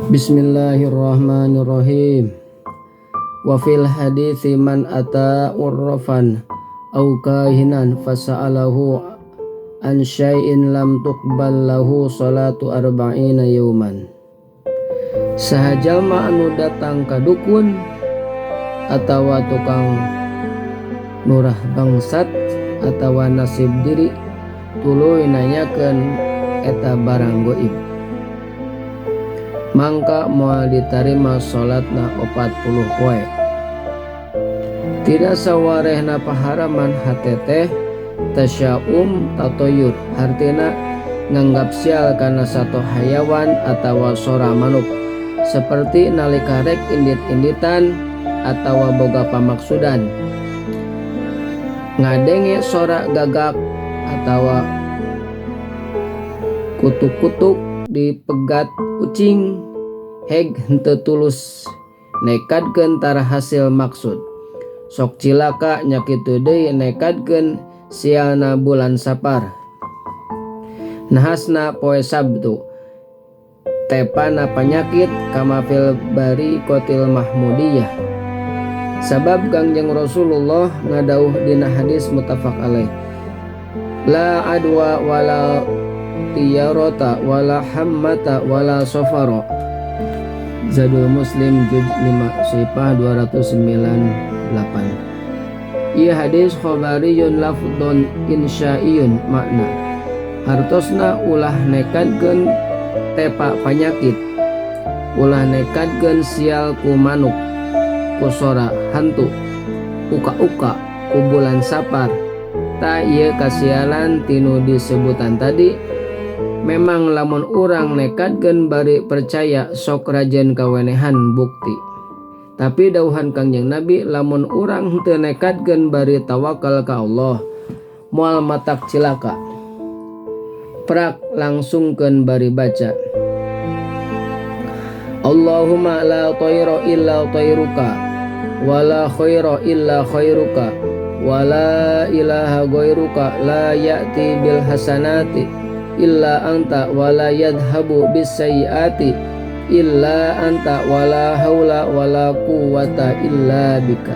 Bismillahirrahmanirrahim. Wa fil hadithi man ata urrafan aw kahinan fasa'alahu an syai'in lam tuqbal lahu salatu arba'ina yauman. Saha jalma anu datang ka dukun atawa tukang nurah bangsat atawa nasib diri tuluy nanyakeun eta barang goib. Mangka moal ditarima salatna 40 poe. Tidak sawarehna paharaman hate teh tasyaum tatoyur hartina nganggap sial kana sato hayawan atawa sora manuk seperti nalika rek indit-inditan atawa boga pamaksudan ngadenge sora gagak atawa kutuk-kutuk dipegat ucing heg henteu tulus nekadkeun tara hasil maksud sok cilaka nya kitu deui nekadkeun sialna bulan Sapar nahasna poe Sabtu tepana panyakit kama fil bariqatil mahmudiyah sabab Kangjeng Rasulullah ngadauh dina hadis muttafaq alaih la adwa wala tiyarata wala hammata wala safara. Zadul Muslim juz 5 sifah 298. Ieu hadis khabariyun lafdhun insya'iyun makna hartosna ulah nekadkeun tepa panyakit ulah nekadkeun sial ku manuk ku sora hantu uka-uka ku bulan Sapar. Tah ieu kasialan tinu disebutan tadi memang lamun urang nekadkeun bari percaya sok rajin kawenehan bukti. Tapi dauhan Kangjeng Nabi lamun urang henteu nekadkeun bari tawakal ka Allah moal matak cilaka. Prak langsungkeun bari baca Allahumma la tayra illa tayruka wala khaira illa khairuka wala ilaha ghairuka la ya'ti bil hasanati illa anta wala yadhhabu bis sayyiati illa anta wala haula wala quwwata illa bika.